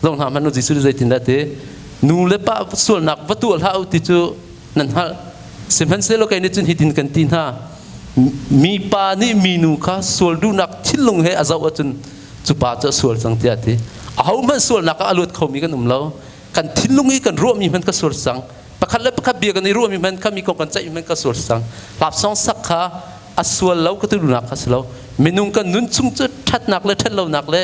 Zong hna hmanh Jesuh nih zeitindah ti nu le pa sualnak va tuah hlah u ti cu nan hngalh. Sihmanhsehlaw kei nih cun hitin kan ti hna mipa nih minu kha sual duhnak thinlung he a zoh ahcun cu pa cu a sual cang tiah a ti. Ahohmanh sualnak ah a luat khomi kan um lo. Kan thinlung i kan ruahmi hmanh ka sual cang. Pakhat le pakhat bia kan i ruahmi hmanh kha mi kong kan ceihmi hmanh ka sual cang. Hlapsong sak kha a sual lo ka ti duhnak kha si lo. Minung kan nun chung cu ṭhatnak le ṭhatlonak le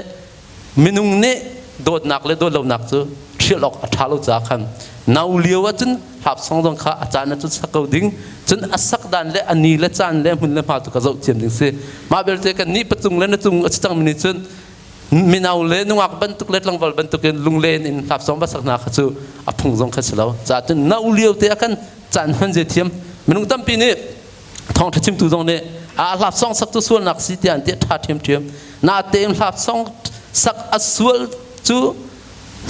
minung nih dawtnak le dawtlonak cu hrial awk a ṭha lo caah khan no lio ahcun hlapsong zong kha a caan ahcun sak ko ding cun a sak dan le a ni le caan le hmun le hma tu ka zoh thiam ding si mah belte kan nih patung le na cung a si cangmi nih cun mino le nungak bantuk le tlangval bantuk in lunglen in hlapsong va sak hna kha cu a phung zong kha si lo caah cun no lio te ah khan caan hman ze thiam minung tampi nih thawngṭha chimtu zong nih a hlap song sak cu sualnak si tiah an ti ṭha ṭhiamṭhiam natein hlap song sak a sual cu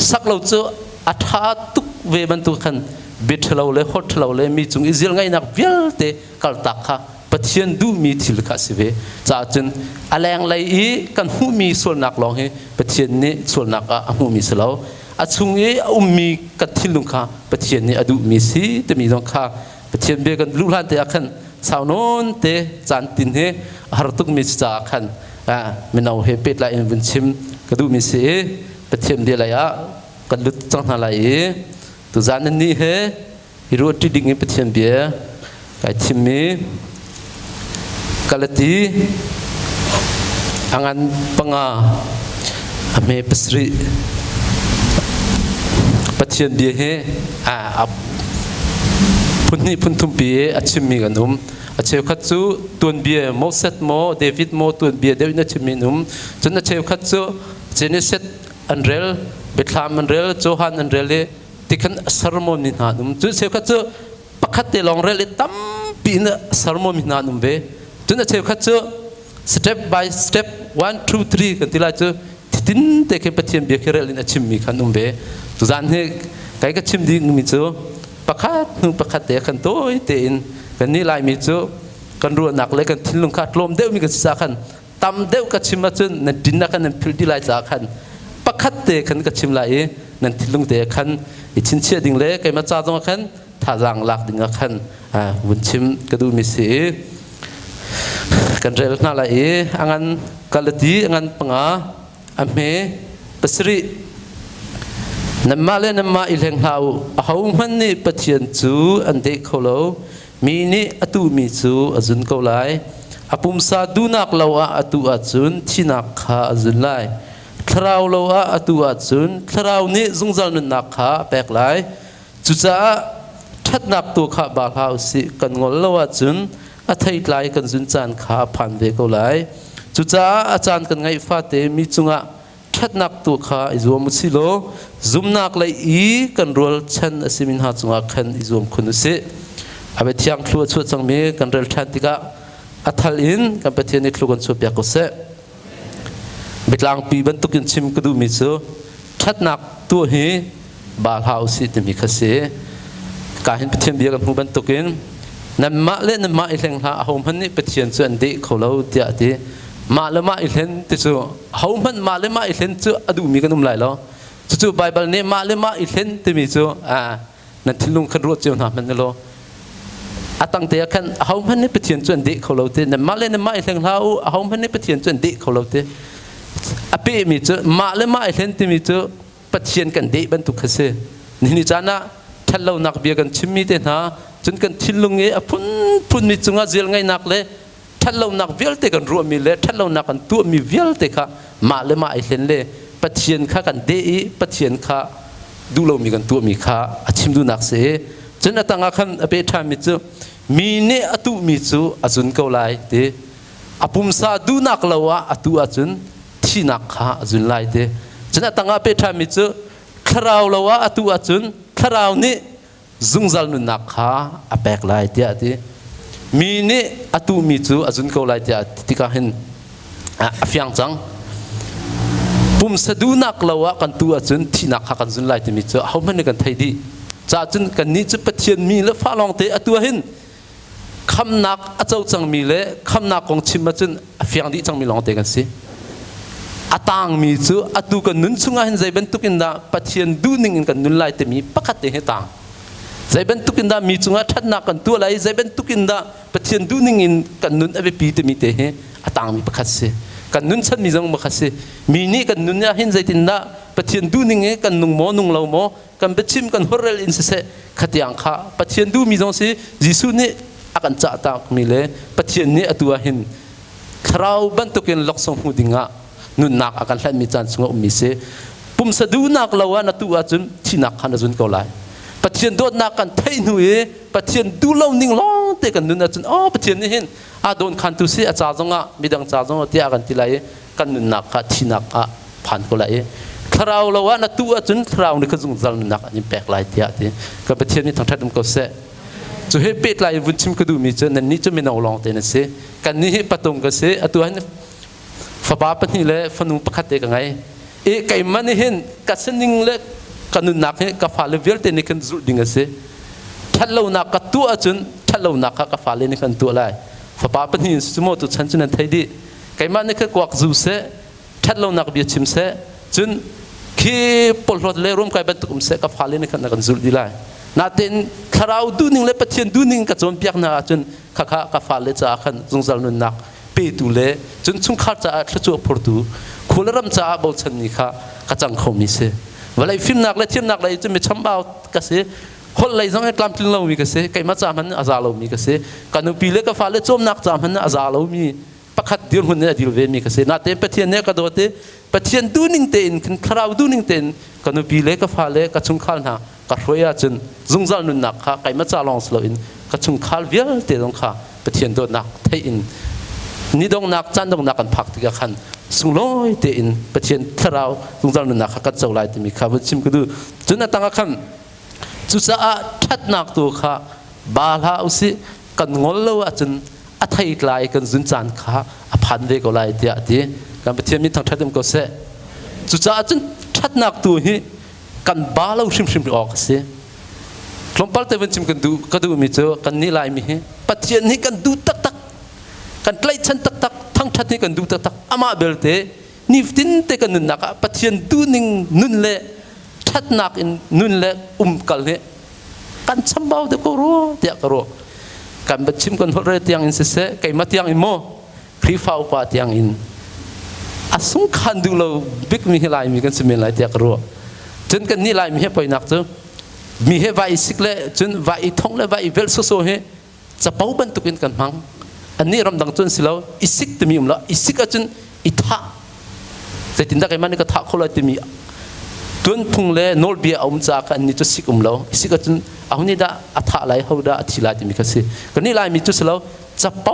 sak lo cu a ṭha tuk ve bantuk khan bia ṭhalo le hot ṭhalo le mi cung i zil ngaihnak vialte kaltak kha Pathian duhmi thil kha a si ve caah cun a lenglei i kan hmuhmi sualnak lawng hi Pathian nih sualnak ah a hmuhmi si lo a chung i a ummi kan thinlung kha Pathian nih a duhmi si timi zong kha Pathian bia kan luh hlan te ah khan sau nawn te caan tin hi a har tukmi si caah khan mino he pehtlai in vun chim ka duhmi si i Pathian bia lei ah kan lut cang hna lai i tuzaan nan nih he i ruahṭi ding in Pathian bia kai thimmi Galati a ngan panga a hme pasarih Pathian bia hi a phunhnih phunthumpi i a chimmi kan um. A cheukhat cu tuanbia Moses maw David maw tuanbia deuh in a chimmi an um. Cun a cheukhat cu Genesis an rel, Biathlam an rel, Johan an rel i tikhan a sermon mi hna an um. Cun cheukhat cu pakhat te lawng rel i tampi in a sermon mi hna an um ve. Cun a cheukhat cu step by step 1 2 3 kan ti lai cu tin te khi Pathian bia khi rel in a chimmi khan um ve. Tuzan hi kai ka chim dingmi cu pakhat hnu pakhat te khan tawi tein kan nih Laimi cu kan ruahnak le kan thinlung kha tlawm deuhmi kan si caah khan tam deuh ka chim ahcun nan tinnak khan nan philh dih lai caah khan pakhat te khan ka chim lai i nan thinlung te khan i chinchiah ding le keimah ca zong ah khan thazaang lak ding ah khan vun chim ka duhmi si i kan rel hna lai i a ngan kalati a ngan panga a hme pasarih nanmah le nanmah i hleng hlah u ahohmanh nih Pathian cu an deh kho lo mi nih a tuhmi cu a zun ko lai a pumsa duhnak lo ah a tuh ahcun thinak kha a zun lai thlarau lo ah a tuh ahcun thlarau nih zungzal nunnak kha a pek lai Cucaah ṭhatnak tu kha ba hlah usih, kan ngol lo ahcun a theitlai kan zun caan kha a phan ve ko lai. Cucaah a caan kan ngeih fate mi cungah ṭhatnak tu kha i zuam usih law zumnak lei i kan rualchan a simi hna cungah khan i zuam khun usih. A biathiang thlu a chuah cangmi kan rel ṭhan tikah a thal in kan Pathian nih thlu kan chuahpiak ko seh. Biatlangpi bantukin chim ka duhmi cu ṭhatnak tuah hi ba hlah usih timi kha si. Ka hin Pathian bia kan hmuh bantukin nanmah le nanmah i hleng hlah ahohmanh nih Pathian cu an deh kho lo tiah a ti. Mah le mah i hlen ti cu ahohmanh mah le mah i hlen cu a duhmi kan um lai lo. Cucu Baibal nih mah le mah i hlen timi cu nan thinlung khan ruat cio hna hmanh law a tangte ah khan ahohmanh nih Pathian cu an deh kho lo te nanmah le nanmah i hleng hlah u ahohmanh nih Pathian cu an deh kho lo te a pehmi cu mah le mah i hlen timi cu Pathian kan deh bantuk kha si nihin caan ah ṭhatlonak bia kan chimmi te hna cun kan thinlung i a phunphun mi cungah zial ngaihnak le ṭhatlonak vialte kan ruahmi le ṭhatlonak kan tuahmi vialte kha mah le mah i hlen le Pathian kha kan deh i Pathian kha duh lomi kan tuahmi kha a chim duhnak si. Cun a tangah khan a peh ṭhanmi cu mi nih a tuhmi cu a zun ko lai ti a pumsa duhnak lo ah a tuh ahcun thihnak kha a zun lai ti cun a tangah peh ṭhanmi cu thlarau lo ah a tuh ahcun thlarau nih zungzal nunnak kha a pek lai tiah a ti. Mi nih a tuhmi cu a zun ko lai tiah tikah hin a fiang cang. Pumsa duhnak lo ah kan tu ahcun thihnak kha kan zun lai timi cu ahohmanh nih kan thei dih. Caah cun kannih cu Pathian mi le fa lawngte atu ah hin khamnak a co cangmi le khamnak kong chim ahcun a fiang dih cangmi lawngte kan si. A tangmi cu atu kan nun chungah hin zei bantuk in dah Pathian duhning in kan nun lai timi pakhat te hi tang. Zei bantuk in dah mi cungah ṭhatnak kan tuah lai, zei bantuk in dah Pathian duhning in kan nun a biapi timi te hi a tangmi pakhat si. Kan nun chanmi zong pakhat si. Mi nih kan nun ah hin zeitindah Pathian duhning i kan nung maw nung lo maw, kan biachim kan holhrel in siseh khatiang kha Pathian duhmi zong si Jesuh nih a kan cah takmi le Pathian nih atu ah hin thlarau bantukin laksawng hmu dingah nunnak a kan hlanhmi caan chungah ummi si. Pumsa duhnak lo ah na tuh ahcun thihnak kha na zun ko lai. Pathian dawtnak kan theih hnu i Pathian duh lo ning lawng te kan nun ahcun oh Pathian nih hin a dawn khantu si a ca zongah midang ca zongah tiah kan ti lai i kan nunnak kha thihnak ah phan ko lai i thlarau lo ah na tuh ahcun thlarau nih kha zungzal nunnak an in pek lai tiah ti kan Pathian nih thangṭhat um ko seh. Cu he pehtlai in vun chim ka duhmi cu nannih cu mino lawng te na si. Kannih hi patung ka si. Atu hin fapa pahnih le fanu pakhat te ka ngei. I keimah nih hin ka sining le ka nunnak hi ka fale vialte nih khan zulh ding a si. Ṭhatlonak ka tuah ahcun ṭhatlonak kha ka fale nih khan tuah lai. Fapa pahnih in si maw tu chan cu nan thei dih. Keimah nih kha kuak zu seh, ṭhatlonak bia chim seh, cun khi porhlawt le ruamkai bantuk um seh ka fale nih khan na kan zulh dih lai. Natein thlarau duhning le Pathian duhning ka cawnpiak hna ahcun khakha ka fale caah khan zungzal nunnak petu le cun chungkhar caah thluachuah phurtu khua le ram caah bochanmi kha ka cang khomi si. Vawlei fimnak le thiamnak lei cu mi chambau ka si. Holh lei zong hi tlamtling lomi ka si. Keimah ca hmanh a za lomi ka si. Ka nupi le ka fale cawmnak ca hmanh a za lomi pakhat dirhmun in a dil vemi ka si. Natein Pathian nih a ka dawt i Pathian duhning tein khin thlarau duhning tein ka nupi le ka fale ka chungkhar hna ka hruai ahcun zungzal nunnak kha keimah ca lawng si loin ka chungkhar vialte zong kha Pathian dawtnak theih in ni donghnak caan donghnak kan phak tikah khan sunglawi tein Pathian thlarau zungzal nunnak kha kan co lai timi kha vun chim ka duh. Cun a tangah khan cucaah ṭhatnak tu kha ba hlah usih kan ngol lo ahcun a theitlai kan zun caan kha a phan ve ko lai tiah a ti. Kan Pathian min thangṭhat um ko seh. Cucaah cun ṭhatnak tu hi kan ba lo hrimhrim awk a si. Tlawmpal te vun chim kan duh ka duhmi cu kan nih Laimi hi Pathian hi kan duh taktak kan tlaihchan taktak thangṭhat hi kan duh taktak amah belte nifatin te kan nunnak ah Pathian duhning nun le ṭhatnak in nun le umkal hi kan chambau deuh ko rua tiah ka ruah. Kan biachim kan holh re tiang in siseh keimah tiang in maw Khrihfa upa tiang in a sungkhan duh lo bikmi hi Laimi kan si men lai tiah ka ruah. Cun kan nih Laimi he poinak cu mi he vai i sik le cun vai i thongh le vai i velh soso hi capo bantukin kan hmang. Annih ramdang cun si lo i sik timi um lo i sik ahcun i thah zeitindah keimah nih ka thah kho lai timi tuanphung le nawlbia a um caah khan annih cu sik um lo i sik ahcun aho nih dah a thah lai ho dah a thi lai timi kha si kan nih Laimi cu si lo capo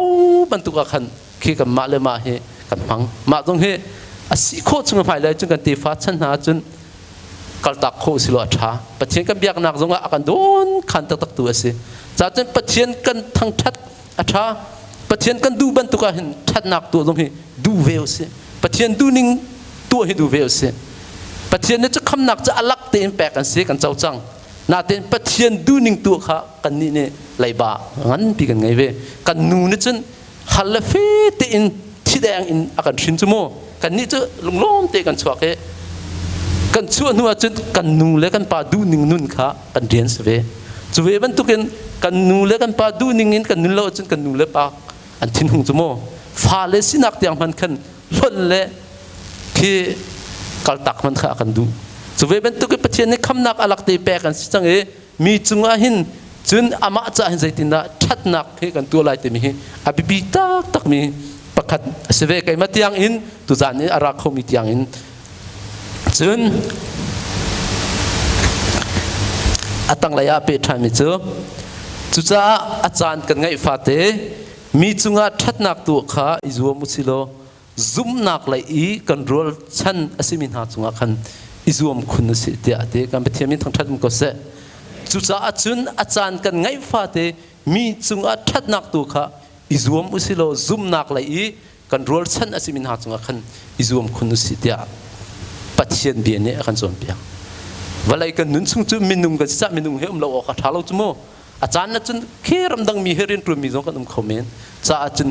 bantuk ah khan khi kan mah le mah hi kan hmang mah zong hi a si khawh chung hmailei cun kan tefa chan hna ahcun kaltak khawh si lo a ṭha Pathian kan biaknak zongah a kan dawn khan taktak tu a si ca cun Pathian kan thangṭhat a ṭha Pathian kan duh bantuk ah hin ṭhatnak tuah zong hi duh ve u sih Pathian duhning tuah hi duh ve u sih Pathian nih cu khamnak cu a lak tein pek an si kan co cang natein Pathian duhning tuah kha kannih nih leiba nganpi kan ngei ve kan nu nih cun hal le fe tein thideng in a kan hrin cu mu kannih cu lunglawm te kan chuak i kan chuah hnu ah cun kan nu le kan pa duhning nun kha kan rian si ve cu ve bantukin kan nu le kan pa duhning in kan nun lo ahcun kan nu le pa an thinhung cu mu fale sinak tiang hman khan hlonh le khi kaltak hman kha a kan duh cu ve bantukin Pathian nih khamnak a lak te pek an si cang i mi cungah hin cun amah caah hin zeitindah ṭhatnak hi kan tuah lai timi hi a biapi taktakmi pakhat a si ve keimah tiang in tuzaan i a ra khomi tiang in cun a tanglei ah peh ṭhanmi cu cucaah a caan kan ngeih fate mi cungah ṭhatnak tuah kha i zuam u si law zumhnak lei i kan rualchan a simi hna cungah khan i zuam khun u sih tiah a ti. Kan Pathian min thangṭhat um ko seh. Cucaah cun a caan kan ngeih fate mi cungah ṭhatnak tu kha i zuam u si law zumhnak lei i kan rualchan a simi hna cungah khan i zuam khun u sih tiah Pathian bia nih a kan cawnpiak. Vawlei kan nun chung cu minung kan si caah minung he um lo awk a ṭha lo cu mu. A caan ah cun khi ramdang mi he rianṭuanmi zong kan um kho men. Caah cun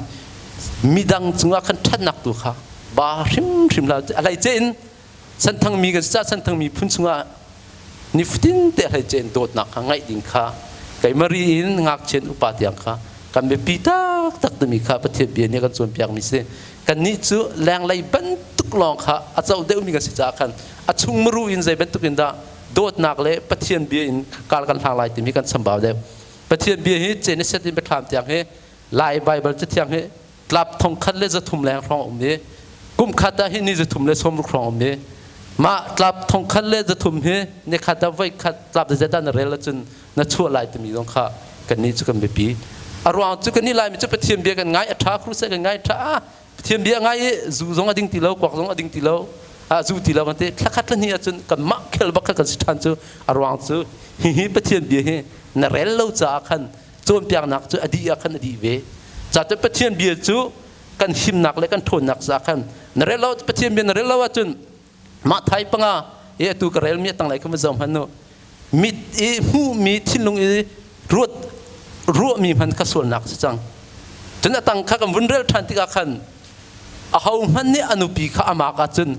midang cungah khan ṭhatnak tu kha Ba hrimhrim la a hlei ce in santhang mi kan si caah santhang mi phun chungah nifatin te hlei ce in dawtnak kha ngaih ding kha keimari in ngakchian upa tiang kha kan biapi taktak timi kha Pathian bia nih a kan cawnpiak mi si. Kannih cu lenglei bantuk lawng kha a co deuhmi kan si caah khan a chung muru in zei bantuk in dah dawtnak le Pathian bia in kal kan hlang lai timi kan chambau deuh. Pathian bia hi Genesis in biathlam tiang hi Lai Baibal cathiang hi tlap 1300 leng hrawng um i kum khat ah hi ni 360 hrawng um i mah tlap 1300 hi ni khat ah voi khat tlap zeizat ah na rel ahcun na chuah lai timi zong kha kannih cu kan biapi. A ruang cu kannih Laimi cu Pathian bia kan ngai a ṭha kruse kan ngai ṭha ah Pathian bia ngai i zu zong a ding ti lo kuak zong a ding ti lo a zu ti lo kan ti thla khat thla hnih ahcun kanmah khel bak kha kan si ṭhan cu. A ruang cu hihi Pathian bia hi na rel lo caah khan cawnpiaknak cu a dih ah khan a dih ve. Ca Pathian bia cu kan himnak le kan ṭhawnnak caah khan na rel lo Pathian bia na rel lo ahcun mah thai panga i atu ka rel mi a tanglei kha va zoh hmanh u. Mit i hmuhmi thinlung i ruat ruahmi hman kha sualnak si cang. Cun a tang kha kan vun rel ṭhan tikah khan aho hmanh nih a nupi kha a mak ahcun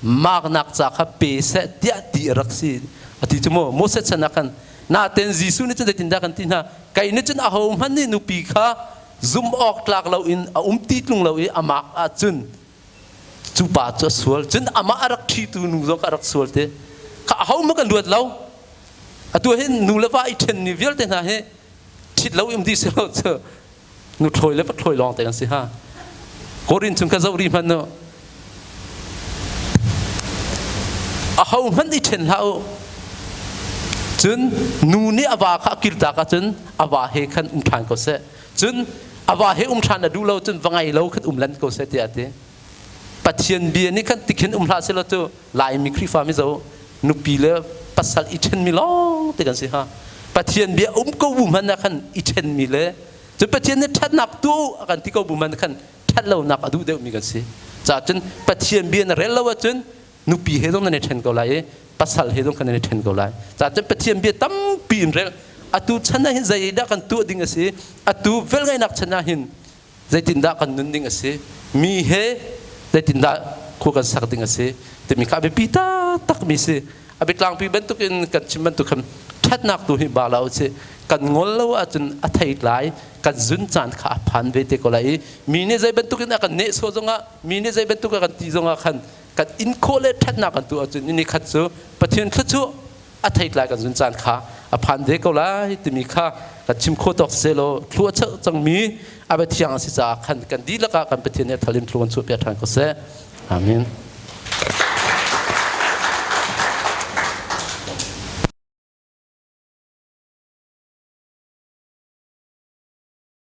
maknak ca kha pe seh tiah ti a rak si a ti cu mu. Moses chan ah khan naten Jesuh nih cun zeitindah kan ti hna? Kei nih cun aho hmanh nih nupi kha zum awk tlak loin a um ti tlung lo i a mak ahcun cu pa cu a sual. Cun amah a rak ṭhitu nu zong kha a rak sual te kha ahohmanh kan luat lo. Atu hin nu le va i ṭhenmi vialte hna hi ṭhit lo im dih si lo cu nu thlawi le va thlawi lawng te kan si ha. Korin chung ka zoh rih hmanh nu ahohmanh i ṭhen hlah u. Cun nu nih a va kha a kirtak ahcun a va he khan um ṭhan ko seh. Cun a va he um ṭhan a duh lo cun va ngei lo khan um lan ko seh tiah a ti. Pathian bia nih khan tikhin um hlah selaw cu Laimi Khrihfa mizo nupi le pasal i ṭhenmi lawng te kan si ha. Pathian bia um ko bu hmanh ah khan i ṭhenmi le cun Pathian nih ṭhatnak tu a kan ti ko bu hmanh khan ṭhat lonak a duh deuhmi kan si. Caah cun Pathian bia na rel lo ahcun nupi he zong nan i ṭhen ko lai i pasal he zong khan nan i ṭhen ko lai. Caah cun Pathian bia tampi in rel. Atu chan ah hin zeidah kan tuah ding a si? Atu velngeihnak chan ah hin zeitindah kan nun ding a si? Mi he zeitindah khua kan sak ding a si? Timi kha a biapi taktakmi si. A biatlangpi bantukin kan chim bantuk khan ṭhatnak tu hi ba lo si. Kan ngol lo ahcun a thei lai, kan zun caan kha a phan ve te ko lai i mi nih zei bantukin a kan nehsawh zongah, mi nih zei bantuk a kan ti zongah khan kan in khawh le ṭhatnak kan tuah ahcun ni khat cu Pathian thluachuah a theitlai kan zun caan kha a phan ve ko lai timi kha kan chim khawh tawk selaw thlua cheuh cangmi a bia thiang a si caah khan kan dihlak ah kan Pathian nih a thal in thlua kan chuahpiak ṭhan ko seh. Amen.